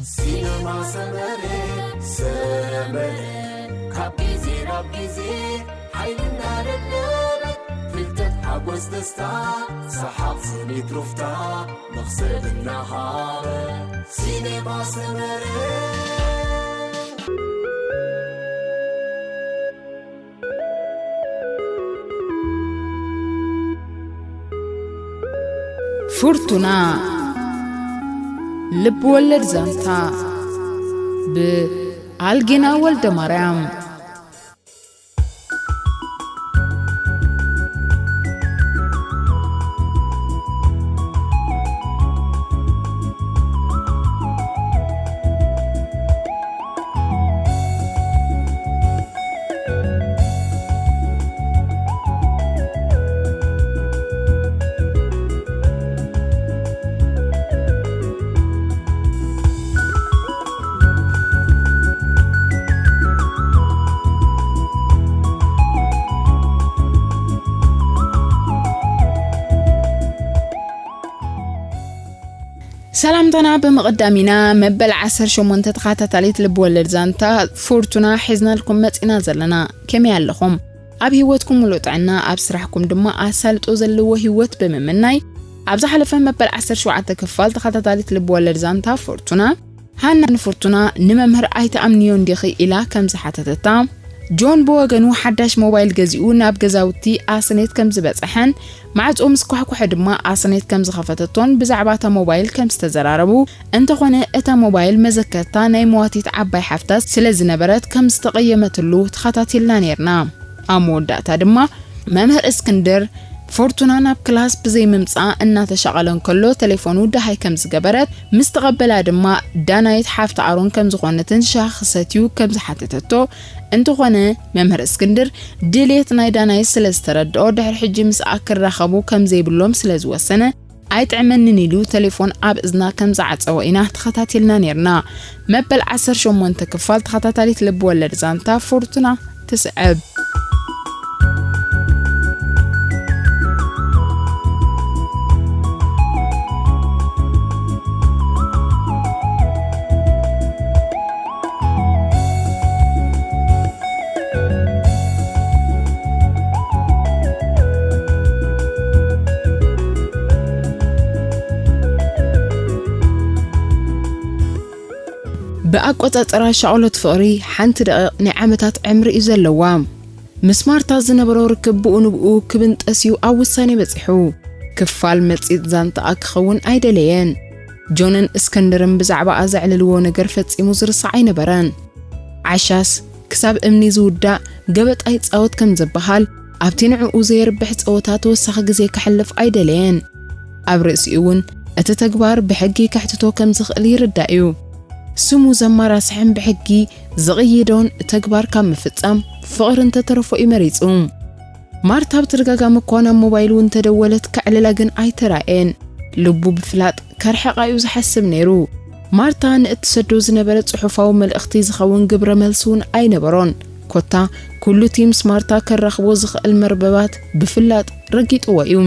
ሲነማ ሰመረ፣ ሰመረ፣ ካብ ግዜ ናብ ግዜ ሓይልና ደለበት፣ ፍልጠት፣ ሓጎስ፣ ደስታ፣ ሰሓቕ፣ ስኒት፣ ሩፍታ፣ መኽሰብ እናሃበ፣ ሲነማ ሰመረ። ፍርቱና፣ ልብ ወለድ ዛንታ፣ ብኣልጌና ወልደ ማርያም። ሰላምታና ብምቕዳም ኢና። መበል ዓሰርተ ሸሞንተ ተኸታታሊት ልብ ወለድ ዛንታ ፍርቱና ሒዝናልኩም መጺና ዘለና። ከመይ ኣለኹም? ኣብ ህይወትኩም ሙሉእ ጥዕና፣ ኣብ ስራሕኩም ድማ ኣሳልጦ ዘለዎ ህይወት ብምምናይ፣ ኣብ ዝሓለፈ መበል ዓሰርተ ሸውዓተ ክፋል ተኸታታሊት ልብ ወለድ ዛንታ ፍርቱና፣ ሃና ንፍርቱና ንመምህር ኣይትኣምንዮን ዲኺ ኢላ ከም ዝሓተተታ፣ ጆን ብወገኑ ሓዳሽ ሞባይል ገዚኡ ናብ ገዛውቲ ኣስኔት ከም ዝበጽሐን፣ ማዕጾ ምስ ኳሕኩሐ ድማ ኣስኔት ከም ዝኸፈተቶን ብዛዕባ እታ ሞባይል ከም ዝተዘራረቡ፣ እንተኾነ እታ ሞባይል መዘከርታ ናይ መዋቲት ዓባይ ሓፍታ ስለ ዝነበረት ከም ዝተቐየመትሉ ተኸታቲልና ነይርና። ኣብ መወዳእታ ድማ መምህር እስክንድር፣ ፍርቱና ናብ ክላስ ብዘይ ምምጻእ እናተሻቐለ እንከሎ ተሌፎኑ ደሃይ ከም ዝገበረት፣ ምስ ተቐበላ ድማ ዳናይት ሓፍቲ ኣሮን ከም ዝኾነትን ሻሂ ክሰትዩ ከም ዝሓተተቶ፣ እንተኾነ መምህር እስክንድር ድሌት ናይ ዳናይት ስለ ዝተረድኦ፣ ድሕሪ ሕጂ ምስኣ ክራኸቡ ከም ዘይብሎም ስለ ዝወሰነ፣ ኣይጥዕመንን ኢሉ ተሌፎን ኣብ እዝና ከም ዝዓጸወ ኢና ተኸታቲልና ነይርና። መበል ዓሰርተ ሸሞንተ ክፋል ተኸታታሊት ልብ ወለድ ዛንታ ፍርቱና ትስዕብ። ብኣቆጻጽራ ሻቕሎት ፍቕሪ ሓንቲ ደቂቕ ናይ ዓመታት ዕምሪ እዩ ዘለዋ። ምስ ማርታ ዝነበሮ ርክብ ብኡ ንብኡ ክብንጠስ እዩ ኣብ ውሳኔ በጺሑ። ክፋል መጺጽ ዛንታኣ ክኸውን ኣይደለየን። ጆንን እስክንድርን ብዛዕባኣ ዘዕለልዎ ነገር ፈጺሙ ዝርሳዕ ኣይነበረን። ዓሻስ ክሳብ እምኒ ዝውዳእ ገበጣ ይጻወት ከም ዝበሃል፣ ኣብቲ ንዕኡ ዘየርብሕ ጸወታ ተወሳኺ ግዜ ከሕልፍ ኣይደለየን። ኣብ ርእሲኡ እውን እቲ ተግባር ብሕጊ ከሕትቶ ከም ዝኽእል ይርዳእ እዩ። ስሙ ዘማራስሕን ብሕጊ ዝቕይዶን ተግባር ካብ ምፍጻም ፍቕሪ እንተተረፎ እዩ መሪጹ። ማርታ ብተደጋጋሚ እኳ ናብ ሞባይሉ እንተደወለት ከዕልላ ግን ኣይተራእየን። ልቡ ብፍላጥ ከርሕቓ እዩ ዝሓስብ ነይሩ። ማርታ ንእትሰዶ ዝነበረ ጽሑፋዊ መልእኽቲ ዝኸውን ግብረ መልሲ እውን ኣይነበሮን። ኮታ ኩሉ እቲ ምስ ማርታ ከራኽቦ ዝኽእል መርበባት ብፍላጥ ረጊጥዎ እዩ።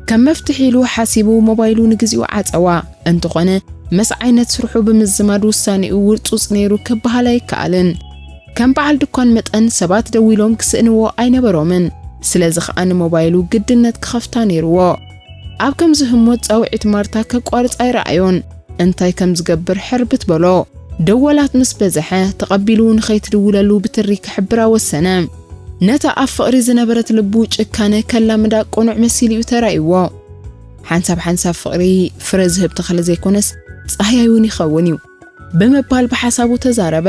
ከም መፍትሒ ኢሉ ሓሲቡ ሞባይሉ ንግዜኡ ዓጸዋ። እንተኾነ፣ መስ ዓይነት ስርሑ ብምዝማድ ውሳኔኡ ውርጹጽ ነይሩ ክበሃል ኣይከኣልን። ከም በዓል ድኳን መጠን ሰባት ደዊሎም ክስእንዎ ኣይነበሮምን። ስለዚ ኸኣ ንሞባይሉ ግድነት ክኸፍታ ነይርዎ። ኣብ ከምዚ ህሞት ጻውዒት ማርታ ከቋርጽ ኣይረኣዮን። እንታይ ከም ዝገብር ሕርብት በሎ። ደወላት ምስ በዝሐ፣ ተቐቢሉ ንኸይትድውለሉ ብትሪ ክሕብራ ወሰነ። ነታ ኣብ ፍቕሪ ዝነበረት ልቡ ጭካነ ከላምዳ ቅኑዕ መሲሉ እዩ ተራእይዎ። ሓንሳብ ሓንሳብ ፍቕሪ ፍረ ዝህብ ተኽሊ ዘይኮነስ፣ ጻህያይ እውን ይኸውን እዩ። ብምባል ብሓሳቡ ተዛረበ።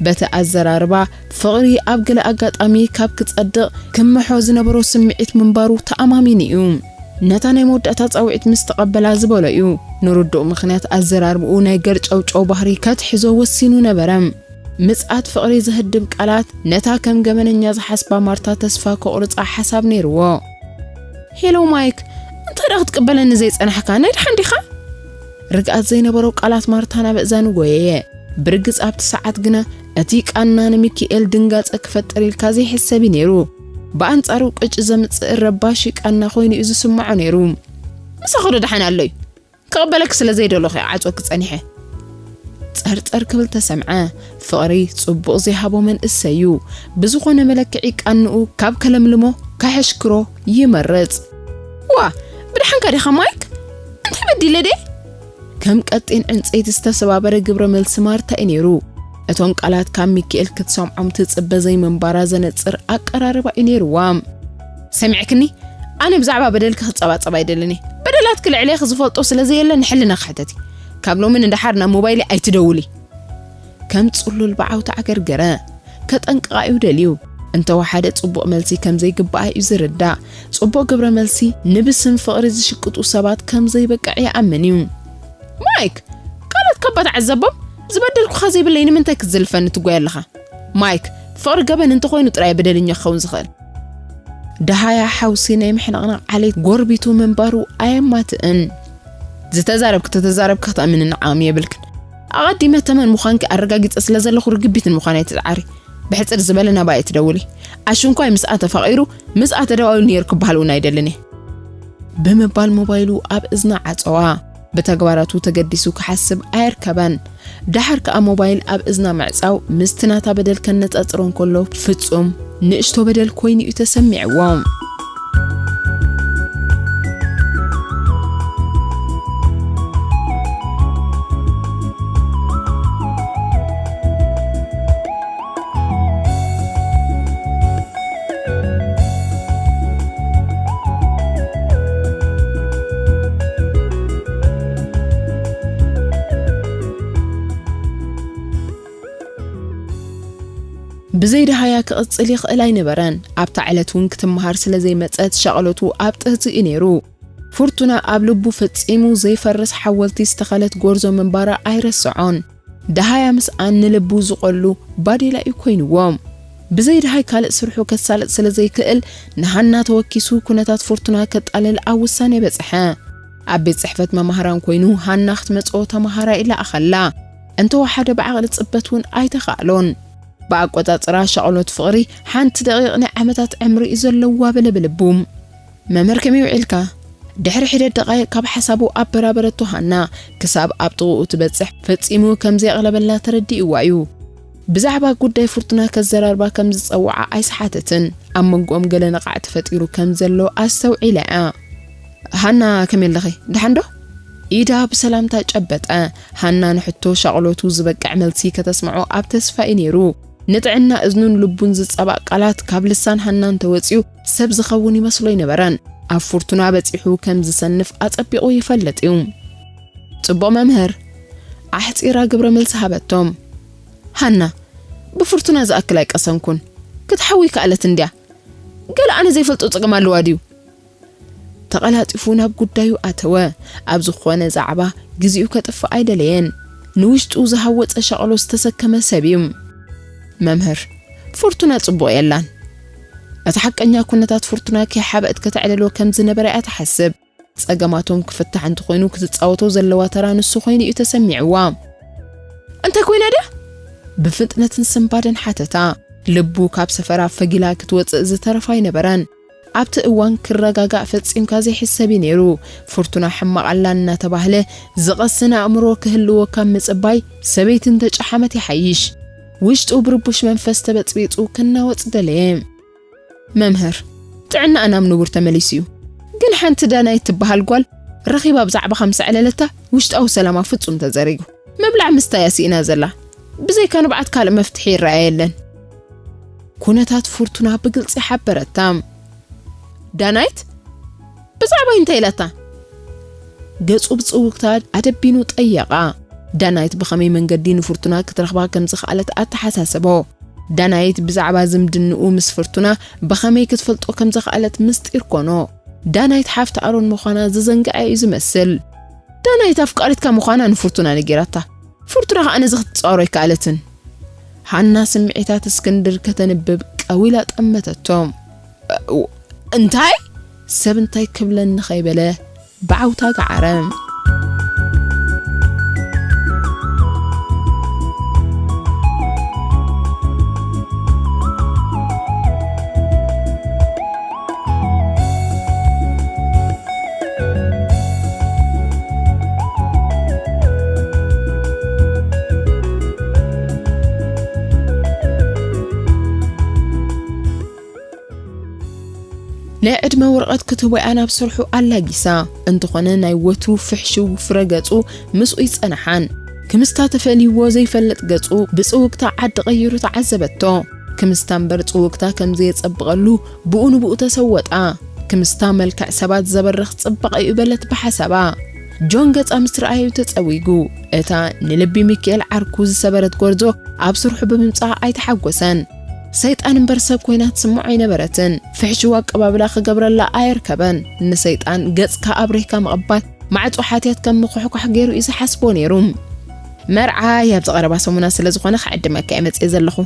በቲ ኣዘራርባ፣ ፍቕሪ ኣብ ገለ ኣጋጣሚ ካብ ክጸድቕ ክምሖ ዝነበሮ ስምዒት ምንባሩ ተኣማሚኑ እዩ። ነታ ናይ መወዳእታ ጻውዒት ምስ ተቐበላ ዝበሎ እዩ። ንርዱእ ምኽንያት ኣዘራርባኡ ናይ ገርጨውጨው ባህሪ ከትሕዞ ወሲኑ ነበረ። ምጽኣት ፍቕሪ ዝህድም ቃላት ነታ ከም ገበነኛ ዝሓስባ ማርታ ተስፋ ከቑርጻ ሓሳብ ነይርዎ። "ሄሎ ማይክ፣ እንታይ ደኣ ክትቅበለኒ ዘይጸናሕካ? ናይ ደሓን ዲኻ?" ርግኣት ዘይነበሮ ቃላት ማርታ ናብ እዛኑ ጎየየ። ብርግጽ ኣብቲ ሰዓት ግና እቲ ቃና ንሚኪኤል ድንጋጸ ክፈጥር ኢልካ ዘይሕሰብ እዩ ነይሩ። ብኣንጻሩ ቅጭ ዘምጽእ ረባሺ ቃና ኮይኑ እዩ ዝስምዖ ነይሩ። "ምሳኺ ዶ ደሓን ኣሎ'ዩ? ክቕበለኪ ስለ ዘይደለኹ እየ ዓጽወኪ ጸኒሐ። ጸርጸር ክብል ተሰምዐ። ፍቕሪ ጽቡቕ ዘይሃቦ መንእሰይ እዩ። ብዝኾነ መለክዒ ቃንኡ ካብ ከለምልሞ ከሕሽክሮ ይመርጽ። ዋ፣ ብድሓንካ ዲኻ ማይክ? እንታይ በዲለ ድየ? ከም ቀጢን ዕንጸይቲ ዝተሰባበረ ግብረ መልሲ ማርታ እዩ ነይሩ። እቶም ቃላት ካብ ሚካኤል ክትሰምዖም ትጽበ ዘይምንባራ ዘነጽር ኣቀራርባ እዩ ነይርዋ። ሰሚዕክኒ? ኣነ ብዛዕባ በደልኪ ክጸባጸብ ኣይደልን እየ። በደላትኪ ልዕሌኺ ዝፈልጦ ስለ ዘየለ ንሕልና ክሕተት እየ። ካብ ሎሚ ንደሓር ናብ ሞባይለይ ኣይትደውሊ። ከም ጽሉል ብዓውታ ዓገርገረ። ከጠንቅቓ እዩ ደልዩ። እንተወሓደ ጽቡቕ መልሲ ከም ዘይግብኣ እዩ ዝርዳእ። ጽቡቕ ግብረ መልሲ ንብስም ፍቕሪ ዝሽቅጡ ሰባት ከም ዘይበቅዕ ይኣምን እዩ። ማይክ፣ ካልኦት ካብ ተዓዘቦም ዝበደልኩኻ ዘይብለይ ንምንታይ ክትዝልፈኒ ትጎይ ኣለኻ? ማይክ፣ ፍቕሪ ገበን እንተኾይኑ ጥራይ በደለኛ ክኸውን ዝኽእል። ደሃያ ሓውሲ ናይ ምሕንቕናቕ ዓሌት ጎርቢቱ ምንባሩ ኣየማትእን። ዝተዛረብክ ተተዛረብክ ክትኣምንኒ ዓቕሚ የብልክን። ኣቐዲመ ተመን ምዃንኪ ኣረጋጊጸ ስለ ዘለኹ ርግቢት ንምዃን ኣይትጽዓሪ። ብሕጽር ዝበለ ናባይ ኣይትደውሊ። ኣሽንኳይ ምስኣ ተፋቒሩ ምስኣ ተደዋዊሉ ነይሩ ክበሃል እውን ኣይደልን እየ። ብምባል ሞባይሉ ኣብ እዝና ዓጸዋ። ብተግባራቱ ተገዲሱ ክሓስብ ኣየርከበን። ደሓር ከኣ ሞባይል ኣብ እዝና ምዕጻው ምስቲ ናታ በደል ከነጻጽሮ እንከሎ ፍጹም ንእሽቶ በደል ኮይኑ እዩ ተሰሚዕዎ። ብዘይ ደሃያ ክቕጽል ይኽእል ኣይነበረን። ኣብታ ዕለት እውን ክትመሃር ስለ ዘይመጸት ሻቕሎቱ ኣብ ጥህዚ እዩ ነይሩ። ፍርቱና ኣብ ልቡ ፈጺሙ ዘይፈርስ ሓወልቲ ዝተኸለት ጎርዞ ምንባራ ኣይረስዖን። ደሃያ ምስኣን ንልቡ ዝቖሉ ባዴላ እዩ ኮይንዎ። ብዘይ ደሃይ ካልእ ስርሑ ከሳልጥ ስለ ዘይክእል ንሃና ተወኪሱ ኩነታት ፍርቱና ከጣልል ኣብ ውሳኔ በጽሐ። ኣብ ቤት ጽሕፈት መማህራን ኮይኑ ሃና ክትመጽኦ ተማሃራይ ይለኣኸላ። እንተወሓደ ብዓቕሊ ጽበት እውን ኣይተኻእሎን። ብኣቆጻጽራ ሻቕሎት ፍቕሪ ሓንቲ ደቒቕ ናይ ዓመታት ዕምሪ እዩ ዘለዋ በለ ብልቡ። መምህር ከመይ ውዒልካ? ድሕሪ ሒደት ደቓይቕ ካብ ሓሳቡ ኣበራበረቶ ሃና። ክሳብ ኣብ ጥቕኡ ትበጽሕ ፈጺሙ ከም ዘየቕለበላ ተረዲእዋ እዩ። ብዛዕባ ጉዳይ ፍርቱና ከዘራርባ ከም ዝጸውዓ ኣይሰሓተትን። ኣብ መንጎኦም ገለ ነቓዕ ተፈጢሩ ከም ዘሎ ኣስተውዒላ እያ። ሃና ከመይ ኣለኺ? ደሓን ዶ? ኢዳ ብሰላምታ ጨበጠ። ሃና ንሕቶ ሻቕሎቱ ዝበቅዕ መልሲ ከተስምዖ ኣብ ተስፋ እዩ ነይሩ። ንጥዕና እዝኑን ልቡን ዝጸባእ ቃላት ካብ ልሳን ሃና እንተወጺኡ ሰብ ዝኸውን ይመስሎ ኣይነበረን። ኣብ ፍርቱና በጺሑ ከም ዝሰንፍ ኣጸቢቑ ይፈልጥ እዩ። ጽቡቕ መምህር፣ ኣሕጺራ ግብረ መልሲ ሃበቶም። ሃና፣ ብፍርቱና ዝኣክል ኣይቀሰንኩን። ክትሓዊ ከኣለት እንድያ። ገለ ኣነ ዘይፈልጦ ጸገም ኣለዋ ድዩ? ተቐላጢፉ ናብ ጉዳዩ ኣተወ። ኣብ ዝኾነ ዛዕባ ግዜኡ ከጥፍእ ኣይደለየን። ንውሽጡ ዝሃወጸ ሻቕሎ ዝተሰከመ ሰብ እዩ። መምህር፣ ፍርቱና ጽቡቕ የላን። እቲ ሓቀኛ ኩነታት ፍርቱና ከይሓበአት ከተዕልሎ ከም ዝነበረ እያ ትሓስብ። ጸገማቶም ክፍታሕ እንተኾይኑ ክትጻወቶ ዘለዋ ተራ ንሱ ኮይኑ እዩ ተሰሚዕዋ። እንታይ ኮይና ድያ? ብፍጥነትን ስንባደን ሓተታ። ልቡ ካብ ሰፈራ ፈጊላ ክትወጽእ ዝተረፋ ኣይነበረን። ኣብቲ እዋን ክረጋጋእ ፈጺምካ ዘይሕሰብ እዩ ነይሩ። ፍርቱና ሕማቕ ኣላ እናተባህለ ዝቐስን ኣእምሮ ክህልዎ ካብ ምጽባይ ሰበይቲ እንተጨሓመት ይሓይሽ። ውሽጡ ብርቡሽ መንፈስ ተበጽቢጹ ክናወጽ ደለየ። መምህር፣ ጥዕናኣ ናብ ንቡር ተመሊሱ እዩ። ግን ሓንቲ ዳናይት ትበሃል ጓል ረኺባ ብዛዕባኻ ምስ ኣዕለለታ ውሽጣዊ ሰላማ ፍጹም ተዘሪጉ። ምብላዕ ምስታይ እያ ስኢና ዘላ። ብዘይካ ንብዓት ካልእ መፍትሒ ይረኣየለን። ኩነታት ፍርቱና ብግልጺ ሓበረታ። ዳናይት ብዛዕባይ እንታይ ኢላታ? ገጹ ብጽውግታ ኣደቢኑ ጠየቓ። ዳናይት ብኸመይ መንገዲ ንፍርቱና ክትረኽባ ከም ዝኸኣለት ኣተሓሳሰቦ። ዳናይት ብዛዕባ ዝምድንኡ ምስ ፍርቱና ብኸመይ ክትፈልጦ ከም ዝኸኣለት ምስጢር ኮኖ። ዳናይት ሓፍቲ ኣሮን ምዃና ዝዘንግዐ እዩ ዝመስል። ዳናይት ኣፍቃሪትካ ምዃና ንፍርቱና ነጊራታ። ፍርቱና ኸኣ ነዚ ክትጻወሮ ኣይከኣለትን። ሃና ስምዒታት እስክንድር ከተንብብ ቀዊላ ጠመተቶ። እንታይ? ሰብ እንታይ ክብለኒ ከይበለ ብዓውታ ገዓረ። ናይ ዕድመ ወረቐት ክትህቦ እያ ናብ ስርሑ ኣላጊሳ። እንተኾነ ናይ ወትሩ ፍሕሽው ፍረ ገጹ ምስኡ ይጸንሓን። ክምስታ ተፈልይዎ ዘይፈልጥ ገጹ ብጽውግታ ዓዲ ቀይሩ ተዓዘበቶ። ክምስታ እምበር ጽውግታ ከም ዘየጸብቐሉ ብኡ ንብኡ ተሰወጣ። ክምስታ መልክዕ ሰባት ዘበርኽ ጽባቐ እዩ በለት ብሓሳባ። ጆን ገጻ ምስ ረኣዩ ተጸዊጉ። እታ ንልቢ ሚካኤል ዓርኩ ዝሰበረት ጎርዞ ኣብ ስርሑ ብምምጻኣ ኣይተሓጎሰን። ሰይጣን እምበር ሰብ ኮይና ትስምዖ ኣይነበረትን። ፍሕሽው ኣቀባብላ ክገብረላ ኣየርከበን። ንሰይጣን ገጽካ ኣብሪህካ ምቕባል ማዕጾ ሓትያት ከም ምኹሕኳሕ ገይሩ እዩ ዝሓስቦ ነይሩ። መርዓይ ኣብዚ ቀረባ ሰሙናት ስለ ዝኾነ ክዕድመካ እየ መጽየ ዘለኹ።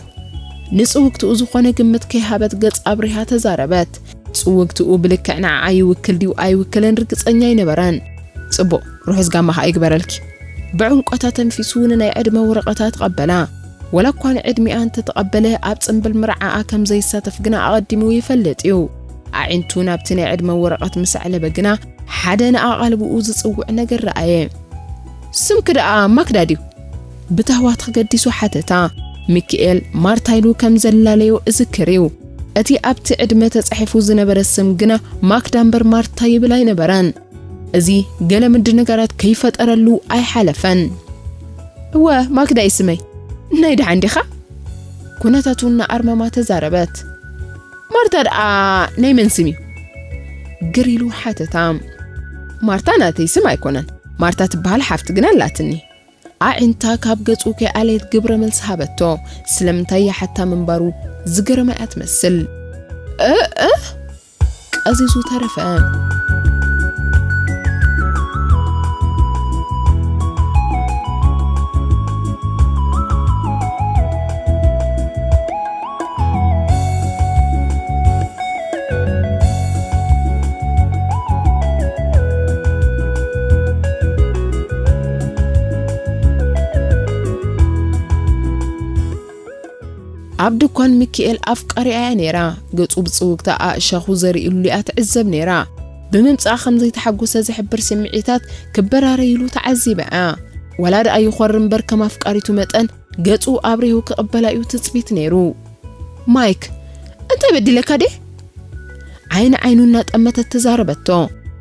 ንጽውግትኡ ዝኾነ ግምት ከይሃበት ገጽ ኣብሪሃ ተዛረበት። ጽውግትኡ ብልክዕ ንዓኣ ይውክል ድዩ ኣይውክልን ርግጸኛ ኣይነበረን። ጽቡቕ፣ ርሑስ ጋማ ኸኣ ይግበረልኪ። ብዕንቆታ ተንፊሱ ንናይ ዕድመ ወረቐታ ተቐበላ። ወላ እኳ ንዕድሚኣ እንተተቐበለ፣ ኣብ ጽምብል መርዓኣ ከም ዘይሳተፍ ግና ኣቐዲሙ ይፈልጥ እዩ። ኣዒንቱ ናብቲ ናይ ዕድመ ወረቐት ምስ ኣዕለበ ግና፣ ሓደ ንኣቓልብኡ ዝጽውዕ ነገር ረኣየ። ስምኪ ደኣ ማክዳ ድዩ? ብታህዋት ተገዲሱ ሓተታ። ሚኪኤል ማርታ ኢሉ ከም ዘላለዮ እዝክር እዩ። እቲ ኣብቲ ዕድመ ተጻሒፉ ዝነበረ ስም ግና ማክዳ እምበር ማርታ ይብል ኣይነበረን። እዚ ገለ ምድንጋራት ከይፈጠረሉ ኣይሓለፈን። እወ፣ ማክዳ እዩ ስመይ። ናይ ደሓን ዲኻ? ኩነታቱ እናኣርመማ ተዛረበት። ማርታ ደኣ ናይ መን ስም እዩ? ግር ኢሉ ሓተታ። ማርታ ናተይ ስም ኣይኮነን። ማርታ ትበሃል ሓፍቲ ግን ኣላትኒ። ኣዒንታ ካብ ገጹ ከይኣለየት ግብረ መልሲ ሃበቶ። ስለምንታይ ይሓታ ምንባሩ ዝገረማ እያ ትመስል። እ፣ እ? ቀዚዙ ተረፈ። ኣብ ድኳን ሚኪኤል ኣፍቃሪኣ እያ ነይራ። ገጹ ብጽውግታ ኣእሻኹ ዘርእሉ እያ ትዕዘብ ነይራ። ብምምጻኣ ከም ዘይተሓጎሰ ዝሕብር ስምዒታት ክበራረይሉ ተዓዚባ እያ። ዋላ ደኣ ይኾሪ እምበር ከም ኣፍቃሪቱ መጠን ገጹ ኣብሪሁ ክቕበላ እዩ ትጽቢት ነይሩ። ማይክ፣ እንታይ በዲለካ ድየ? ዓይኒ ዓይኑ እናጠመተት ተዛረበቶ።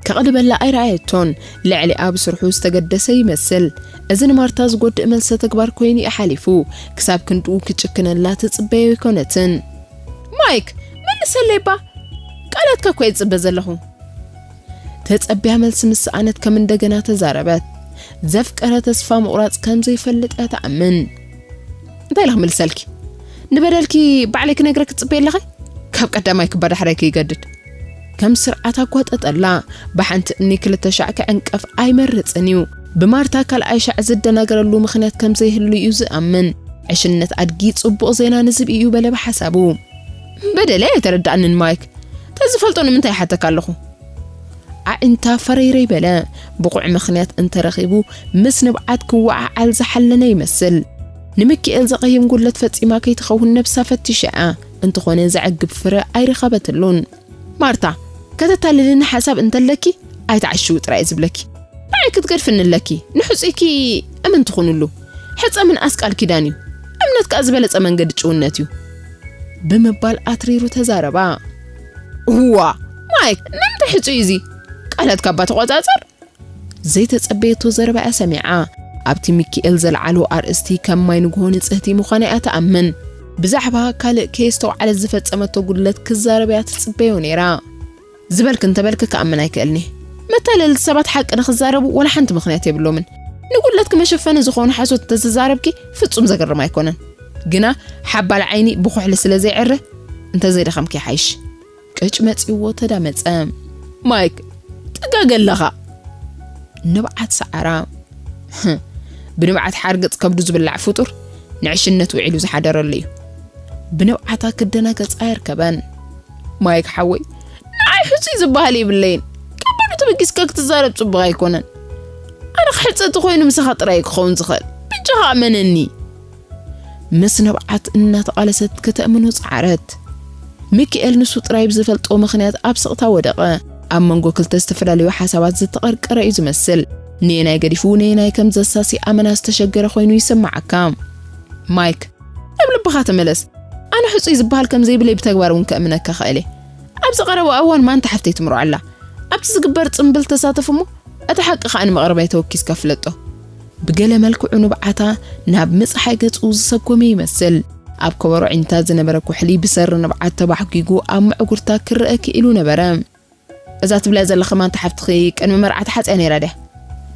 ከቕልበላ ኣይረኣየቶን። ልዕሊኣ ብስርሑ ዝተገደሰ ይመስል። እዚ ንማርታ ዝጎድእ መልሰ ተግባር ኮይኑ እዩ ሓሊፉ። ክሳብ ክንድኡ ክጭክነላ ትጽበዮ ኣይኮነትን። ማይክ፣ መልሰለይ እባ። ቃላትካ እኮ እየ ዝጽበ ዘለኹ። ተጸብያ መልሲ ምስ ሰኣነት ከም እንደገና ተዛረበት። ዘፍቀረ ተስፋ ምቑራጽ ከም ዘይፈልጥ እያ ትኣምን። እንታይ ኢለ ክምልሰልኪ? ንበደልኪ ባዕለይ ክነግረኪ ትጽበይ ኣለኺ? ካብ ቀዳማይ ክባ ዳሕራይ ከይገድድ። ከም ስርዓት ኣጓጠጠላ። ብሓንቲ እምኒ ክልተ ሻዕ ክዕንቀፍ ኣይመርጽን እዩ። ብማርታ ካልኣይ ሻዕ ዝደናገረሉ ምኽንያት ከም ዘይህሉ እዩ ዝኣምን። ዕሽነት ኣድጊ ጽቡቕ ዜና ንዝብኢ እዩ በለ ብሓሳቡ። በደለይ ኣይተረዳእንን ማይክ። ተዝፈልጦ ንምንታይ ይሓተካ ኣለኹ? ኣዒንታ ፈረይረይ በለ። ብቑዕ ምኽንያት እንተረኺቡ ምስ ንብዓት ክወዓዓል ዝሓለነ ይመስል። ንምኪኤል ዘቐይም ጉድለት ፈጺማ ከይትኸውን ነብሳ ፈቲሻ እያ። እንተኾነ ዘዕግብ ፍረ ኣይረኸበትሉን። ማርታ፣ ከተታልልኒ ሓሳብ እንተለኪ ኣይትዓሽዊ ጥራይ እየ ዝብለኪ። ንዓይ ክትገድፍኒ ኣለኪ። ንሕጹይኪ እምን ትኹንሉ። ሕጸ ምንኣስ ቃል ኪዳን እዩ። እምነት ከኣ ዝበለጸ መንገዲ ጭውነት እዩ። ብምባል ኣትሪሩ ተዛረባ። እዋ፣ ማይክ፣ ንምንታይ ሕጹይ እዚ? ቃላት ካባ ተቖጻጸር። ዘይተጸበየቶ ዘረባ እያ ሰሚዓ። ኣብቲ ሚኪኤል ዘልዓሎ ኣርእስቲ ከም ማይ ንግሆ ንጽህቲ ምዃና እያ ትኣምን። ብዛዕባ ካልእ ከየስተውዓለት ዝፈጸመቶ ጉድለት ክዛረብ እያ ትጽበዮ ነይራ። ዝበልኪ እንተበልኪ ክኣምን ኣይክእልኒ። መታለልቲ ሰባት ሓቂ ንኽዛረቡ ወላ ሓንቲ ምኽንያት የብሎምን። ንጉድለትኪ መሸፈኒ ዝኾኑ ሓሶት እንተዝዛረብኪ ፍጹም ዘገርም ኣይኮነን። ግና ሓባል ዓይኒ ብኹሕሊ ስለ ዘይዕረ እንተዘይደኸምኪ ይሓይሽ። ቅጭ መጺዎ ተዳመጸ። ማይክ፣ ጥጋገ ኣለኻ። ንብዓት ሰዓራ። ህም፣ ብንብዓት ሓርገጽ ከብዱ ዝብላዕ ፍጡር ንዕሽነት ውዒሉ ዝሓደረሉ እዩ። ብንብዓታ ክደናገጽ ኣየርከበን። ማይክ ሓወይ፣ ንዓይ ሕጹይ ዝበሃል የብለይን። ካብ ባዶ ተበጊስካ ክትዛረብ ጽቡቕ ኣይኮነን። ኣነ ክሕጸ ተኾይኑ ምሳኻ ጥራይ እዩ ክኸውን ዝኽእል። ብጃኻ እመነኒ። ምስ ንብዓት እናተቓለሰት ከተእምኖ ጸዓረት። ሚኪኤል ንሱ ጥራይ ብዝፈልጦ ምኽንያት ኣብ ስቕታ ወደቐ። ኣብ መንጎ ክልተ ዝተፈላለዩ ሓሳባት ዝተቐርቀረ እዩ ዝመስል። ነየናይ ገዲፉ ነየናይ ከም ዘሳሲ ኣመና ዝተሸገረ ኮይኑ ይስምዓካ። ማይክ፣ ናብ ልብኻ ተመለስ። ኣነ ሕጹይ ዝበሃል ከም ዘይብለይ ብተግባር እውን ከእምነካ ክእል እየ። ኣብዚ ቀረባ እዋን ማንታ ሓፍተይ ትምርዖ ኣላ። ኣብቲ ዝግበር ጽምብል ተሳተፍ እሞ፣ እቲ ሓቂ ከኣ ንመቕረባይ ተወኪስካ ፍለጦ። ብገለ መልክዑ ንብዓታ ናብ ምጽሓይ ገጹ ዝሰጎመ ይመስል። ኣብ ከበሮ ዒንታ ዝነበረ ኩሕሊ ብሰሪ ንብዓት ተባሕጒጉ ኣብ መዕጉርታ ክረአ ክኢሉ ነበረ። እዛ ትብልያ ዘለኻ ማንታ ሓፍትኺ ቅድሚ መርዓ ተሓጽያ ነይራ ድያ?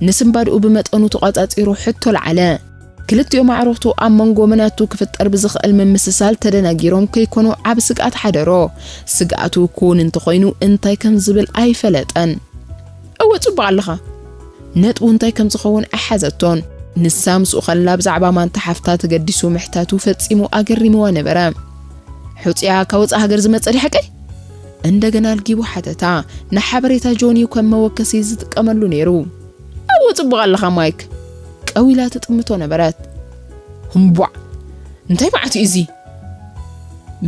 ንስንባድኡ ብመጠኑ ተቋጻጺሩ ሕቶ ለዓለ። ክልቲኦም ኣዕሩኽቱ ኣብ መንጎ መናቱ ክፍጠር ብዝኽእል ምምስሳል ተደናጊሮም ከይኮኑ ዓቢ ስግኣት ሓደሮ። ስግኣቱ ክውን እንተኾይኑ እንታይ ከም ዝብል ኣይፈለጠን። እወ፣ ጽቡቕ ኣለኻ። ነጥቡ እንታይ ከም ዝኸውን ኣይሓዘቶን። ንሳ ምስኡ ከላ ብዛዕባ ማንታ ሓፍታ ተገዲሱ ምሕታቱ ፈጺሙ ኣገሪምዋ ነበረ። "ሕጹያ ካብ ወጻእ ሃገር ዝመጸ ድዩ ሓቀይ?" እንደገና ኣልጊቡ ሓተታ። ንሓበሬታ ጆኒ ከም መወከሲ ዝጥቀመሉ ነይሩ። "እወ፣ ጽቡቕ ኣለኻ ማይክ." ቀዊላ ትጥምቶ ነበረት። "ህምቧዕ! እንታይ መዓት እዩ እዚ?"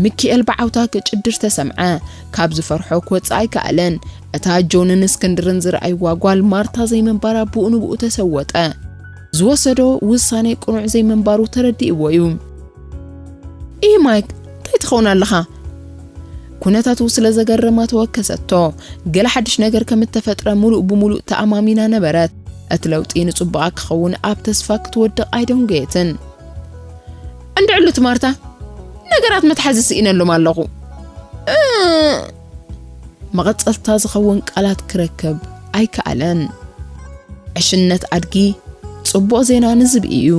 ሚኪኤል ብዓውታ ክጭድር ተሰምዐ። ካብ ዝፈርሖ ክወጽእ ኣይከኣለን። እታ ጆንን እስክንድርን ዝረኣይዋ ጓል ማርታ ዘይምንባራ ብኡ ንብኡ ተሰወጠ። ዝወሰዶ ውሳኔ ቅኑዕ ዘይምንባሩ ተረዲእዎ እዩ። "ኢህ ማይክ፣ እንታይ ትኸውን ኣለኻ?" ኩነታቱ ስለ ዘገረማ ተወከሰቶ። ገለ ሓድሽ ነገር ከም እተፈጥረ ምሉእ ብምሉእ ተኣማሚና ነበረት። እቲ ለውጢ ንጽቡቓ ክኸውን ኣብ ተስፋ ክትወድቕ ኣይደንጎየትን። "እንድዕሉት ማርታ፣ ነገራት መትሓዚ ስኢነሎም ኣለኹ። እ-" መቐጸልታ ዝኸውን ቃላት ክረክብ ኣይከኣለን። ዕሽነት ኣድጊ ጽቡቕ ዜና ንዝብኢ እዩ።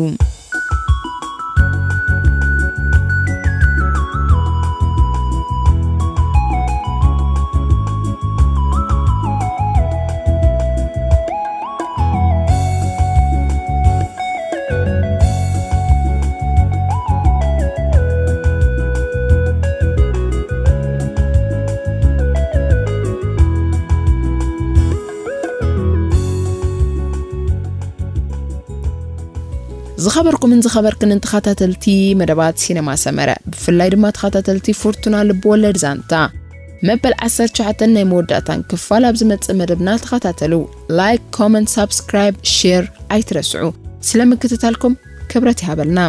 ዝኸበርኩምን ዝኸበርክንን ተኸታተልቲ መደባት ሲነማ ሰመረ፣ ብፍላይ ድማ ተኸታተልቲ ፍርቱና ልብወለድ ዛንታ፣ መበል ዓሰርተ ትሽዓተ ናይ መወዳእታን ክፋል ኣብ ዝመጽእ መደብና ተኸታተሉ። ላይክ፣ ኮመንት፣ ሳብስክራይብ፣ ሼር ኣይትረስዑ። ስለ ምክትታልኩም ክብረት ይሃበልና።